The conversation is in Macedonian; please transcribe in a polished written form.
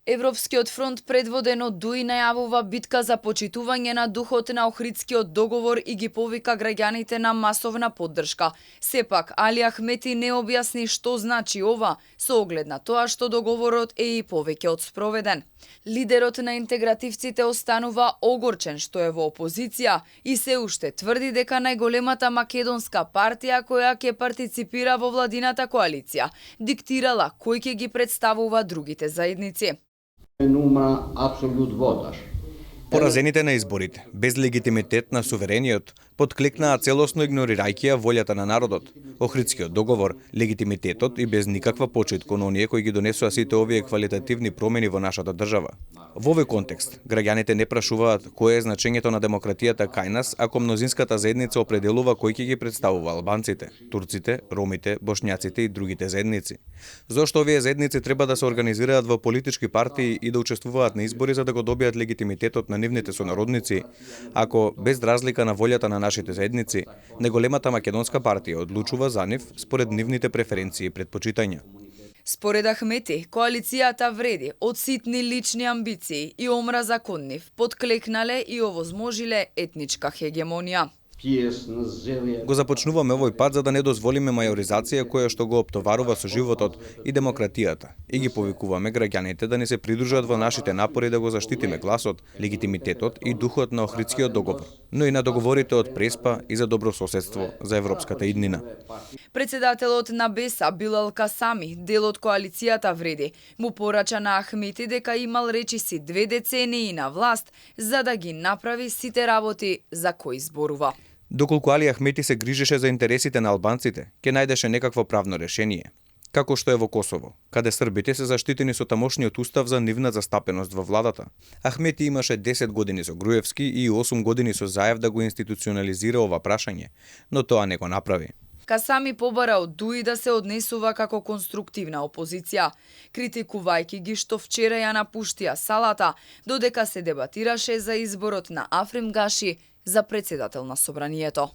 Европскиот фронт предводен од ДУИ најавува битка за почитување на духот на Охридскиот договор и ги повика граѓаните на масовна поддршка. Сепак, Али Ахмети не објасни што значи ова, со оглед на тоа што договорот е и повеќе од спроведен. Лидерот на интегративците останува огорчен што е во опозиција и се уште тврди дека најголемата македонска партија која ќе партиципира во владината коалиција диктирала кој ќе ги представува другите заедници. Поразените на изборите, без легитимитет на суверениот, подклекнаа целосно игнорирајќи ја волјата на народот, Охридскиот договор, легитимитетот и без никаква почит кон оние кои ги донесоа сите овие квалитативни промени во нашата држава. Во овој контекст, граѓаните не прашуваат кое е значењето на демократијата кај нас, ако мнозинската заедница определува кој ќе ги представува албанците, турците, ромите, бошњаците и другите заедници. Зошто овие заедници треба да се организираат во политички партии и да учествуваат на избори за да го добијат легитимитетот на нивните сонародници, ако без разлика на волјата на нашите заедници, најголемата македонска партија одлучува за нив според нивните преференции и предпочитања. Според Ахмети, коалицијата вреди од ситни лични амбиции и омраза кон нив, подклекнале и овозможиле етничка хегемонија. Го започнуваме овој пат за да не дозволиме мајоризација која што го оптоварува со животот и демократијата и ги повикуваме граѓаните да не се придружат во нашите напори да го заштитиме гласот, легитимитетот и духот на Охридскиот договор, но и на договорите од Преспа и за добрососедство за европската иднина. Председателот на БЕСА Билал Касами, дел од коалицијата вреди, му порача на Ахмети дека имал речиси 2 децении на власт за да ги направи сите работи за кои зборува. Доколку Али Ахмети се грижеше за интересите на албанците, ќе најдеше некакво правно решение. Како што е во Косово, каде србите се заштитени со тамошниот устав за нивна застапеност во владата. Ахмети имаше 10 години со Груевски и 8 години со Заев да го институционализира ова прашање, но тоа не го направи. Касами побара од ДУИ да се однесува како конструктивна опозиција, критикувајќи ги што вчера ја напуштија салата, додека се дебатираше за изборот на Африм Гаши за председател на собранието.